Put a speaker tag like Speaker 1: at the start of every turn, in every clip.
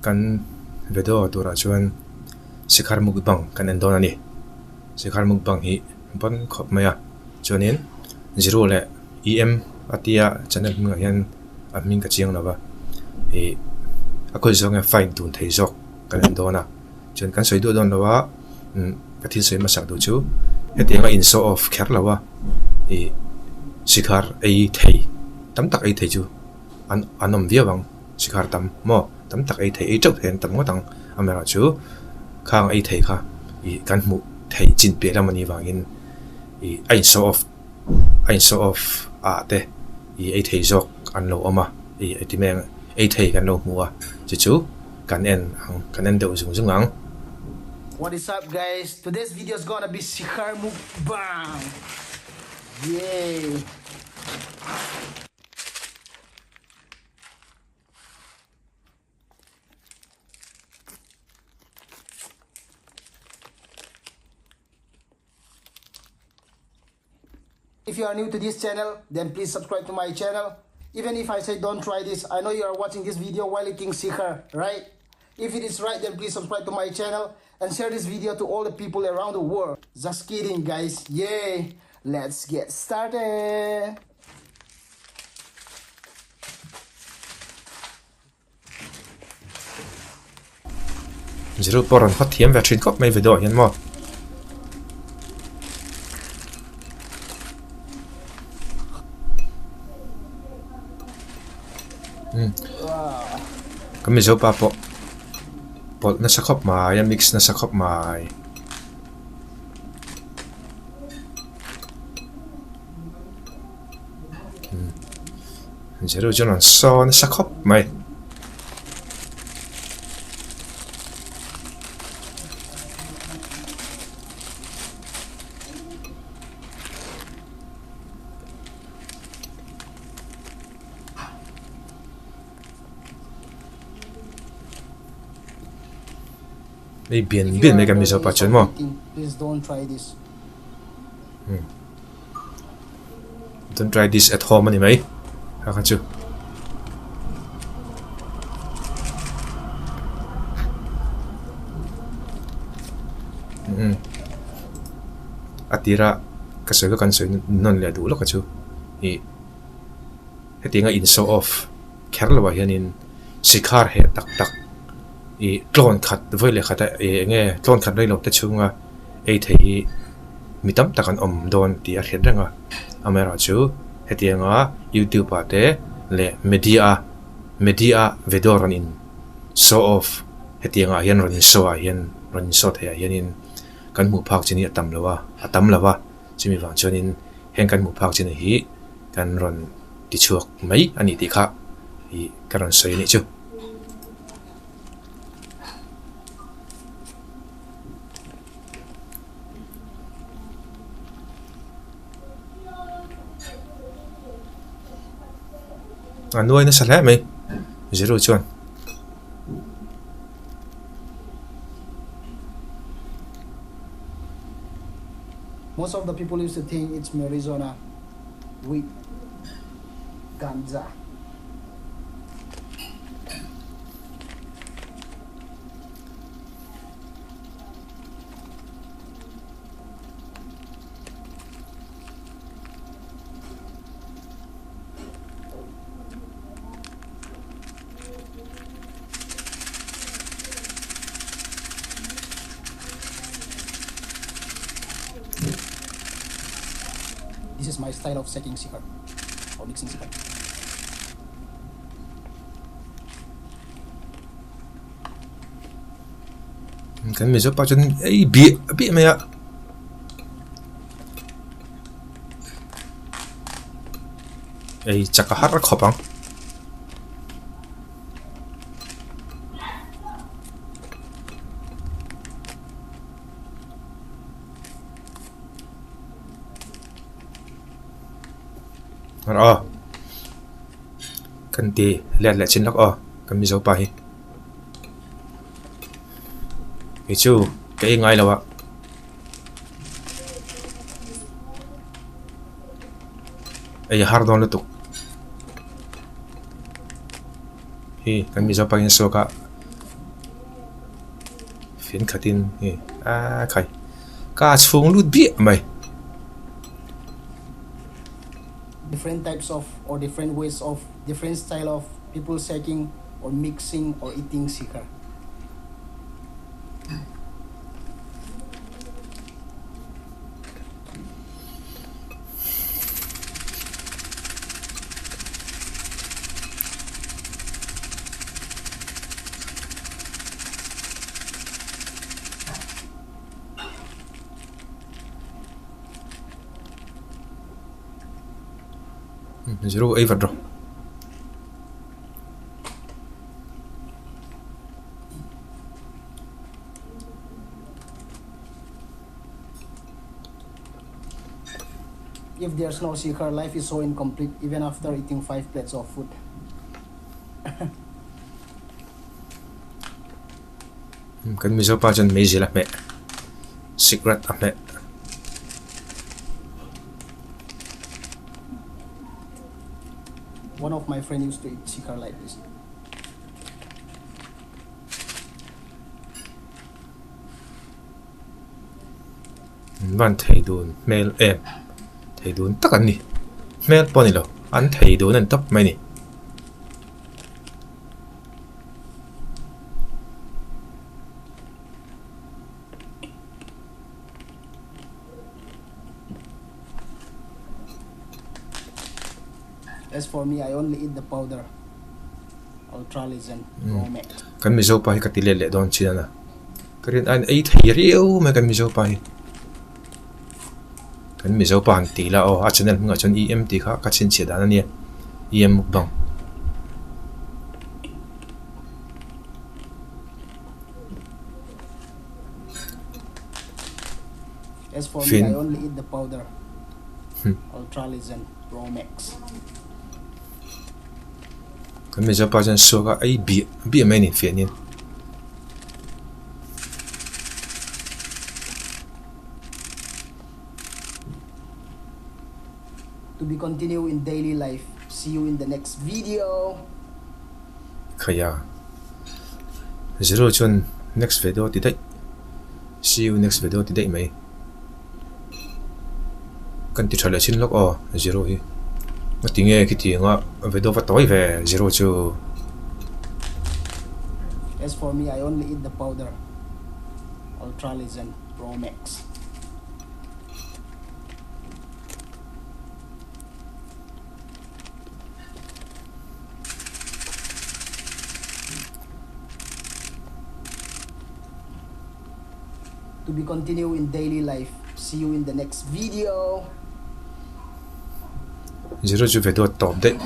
Speaker 1: Kan video turah chuan Sikhar mukbang kan en dawn a ni. Sikhar mukbang hi bon khawp mai a chuanin zero leh em a tia channel hmingah hian a hming ka chiang lo va ih a khawi zawng nge fight dun thei zawk kan en dawn a chuan kan sawi duah dawn lo a umm ka thil sawi hmasak duh chu hetianga in show off kher lo a ih sikhar ei thei tam tak ei thei chu an an awm viau ang sikhar tam maw tam tak ei thei ei teuh thei an tam ngawt ang amaherawhchu khang ei thei kha ih kan hmuh theih chin piah lam a nih vangin ih a in show off a in show off ah te ih ei thei zawk an lo awm a ih eti mai ang ei thei kan lo hmu a chu chu kan en ang kan en deuh zung zung ang.
Speaker 2: What is up guys, today's video is gonna be Sikhar Mukbang! Yay! If you are new to this channel, then please subscribe to my channel. Even if I say don't try this, I know you are watching this video while eating sikhar, right? If it is right, then please subscribe to my channel and share this video to all the people around the world. Just kidding, guys. Yay! Let's get started!
Speaker 1: Zero pawh rawn hawt thiam ve thin khawp mai video ah hian maw. Kan mizo pa pawh pawlh nasa khawp mai a mix nasa khawp mai. Zero chuan rawn saw nasa khawp mai. Ei bian bian mai kan mizo pa chuan maw. Don't try this at home ani mai kha kha chu. A tira ka sawi kha kan sawi nawn leh duh lawk a chu ih hetianga in show off kher lo ah hianin sikhar heh tak tak ih tlawn khat vawi leh khat a ih eng nge tlawn khat rei lo te chhunga ei thei hi mi tam tak an awm dawn tih a hriat reng a amaherawhchu hetianga youtube ah te leh media media video rawn in show off hetiangah hian rawn in show ah hian rawn in show theih ah hianin kan hmuh phak chin hi a tam lo a a tam lo a chumi vang chuanin heng kan hmuh phak chin hi kan rawn ti chhuak mai a ni tih kha ih ka rawn sawi a nih chu. A nuai nasa hle mai zero chuan.
Speaker 2: Most of the people used to think it's marijuana with ganja. This is my style of setting sikhar or mixing sikhar.
Speaker 1: Kan Mizo pa chuan ei biah biah mai a. Ei chak a har khawp ang. Aw kan ti let leh chin lawk aw kan Mizo pa hi. Kei chu ka ei ngai lo a. Ei a har dawn lutuk. Hi kan Mizo pa hian suak a. Fian khatin hei a khai ka chhung lut biah mai.
Speaker 2: Different types of or different ways of different style of people shaking or mixing or eating shikhar.
Speaker 1: Zero ei vat rawh.
Speaker 2: If there's no Shikhar, life is so incomplete even after eating 5 plates of food.
Speaker 1: Kan Mizo pa chuan meizil a hmeh, cigarette a hmeh.
Speaker 2: One of my friend used to eat Shikhar like this.
Speaker 1: An van thei dun hmel em thei dun tak an ni hmel pawh a ni lo an thei dun a ni tawp mai a ni.
Speaker 2: As for me I only eat the powder Ultra Legend Pro Max.
Speaker 1: Kan Mizo pa hi ka ti let leh dawn chin a. Ka rin aiin ei thei riau mai kan Mizo pa hi. Kan Mizo pa han tih lah aw a channel hmingah chuan EM tih kha ka chhinchhiah dan a nia EM mukbang.
Speaker 2: As for me
Speaker 1: Fin.
Speaker 2: I only eat the powder Ultra Legend Pro Max.
Speaker 1: Kan Mizo pa chuan suak a ei biah biah mai a ni fiahnin.
Speaker 2: To be continue in daily life see you in the next video.
Speaker 1: Khaya zero chuan next video ti daih see you next video ti daih mai kan ti tha leh chin lawk aw zero hi ngatinge khitianga video va tawi ve zero chu.
Speaker 2: As for me I only eat the powder Ultra Legend Pro Max. To be continue in daily life see you in the next video.
Speaker 1: Zero chu video tawp daih.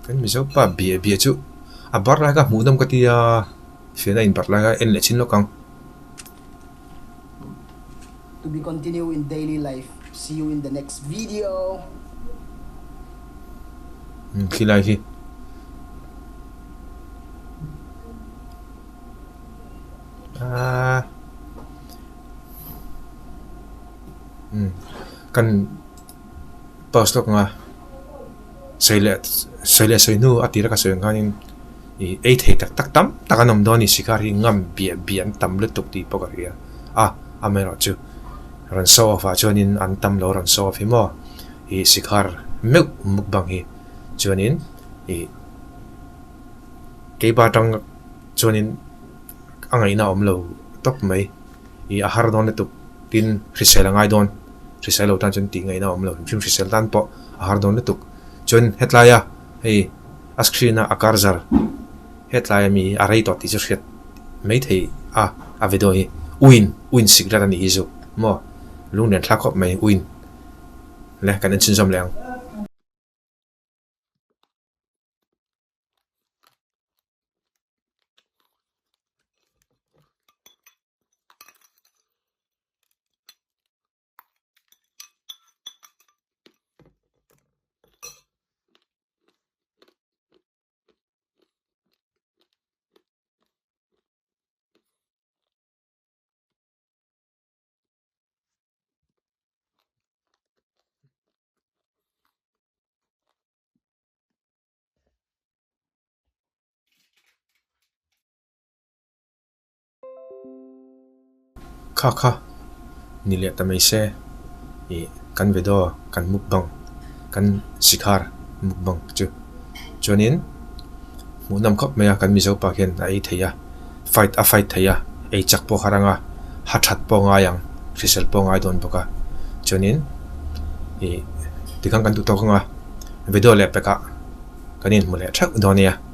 Speaker 1: Kan Mizo pa bia bia chu a bar lai kha hmuhnawm ka ti a, fian a inbarh lai kha en leh chin lawk ang.
Speaker 2: To be continue in daily life see you in the next video.
Speaker 1: Umm khilai hi. Aaa umm kan pause lawk ang a sawi leh sawi leh sawi hnu a tira ka sawi ang khanin ih ei thei tak tak tam tak an awm dawn a ni sikar hi ngam biah biah an tam lutuk tih pawh ka hria a amaherawhchu rawn show off ah chuanin an tam lo rawn show off hi maw ih sikar meuh mukbang hi chuanin ih keipa atang chuanin a ngaihna a awm lo tawp mai ih a har dawn lutuk tin hrisel a ngai dawn hrisel lo tan chuan tih ngaihna a awm lo hrim hrisel tan pawh a har dawn lutuk chuan hetlaia hei a screen a a cursor hetlaia mi a rei tawh tih chu hriat mai thei a a video hi uin uin cigarette a nih hi chu maw lunglen thlak khawp mai uin le kan en chhunzawm leh ang. Kha kha ni leh ta mai se ih kan video kan mukbang kan sikhar mukbang chu chuanin hmuhnawm khawp mai a kan Mizo pa khian a ei thei a fight a fight thei a ei chak pawh har anga ha that pawh a ngai ang hrisel pawh a ngai dawn bawk a chuanin ih tikhan kan duh tawk anga video leh pekah kan inhmu leh theuh dawn a nia.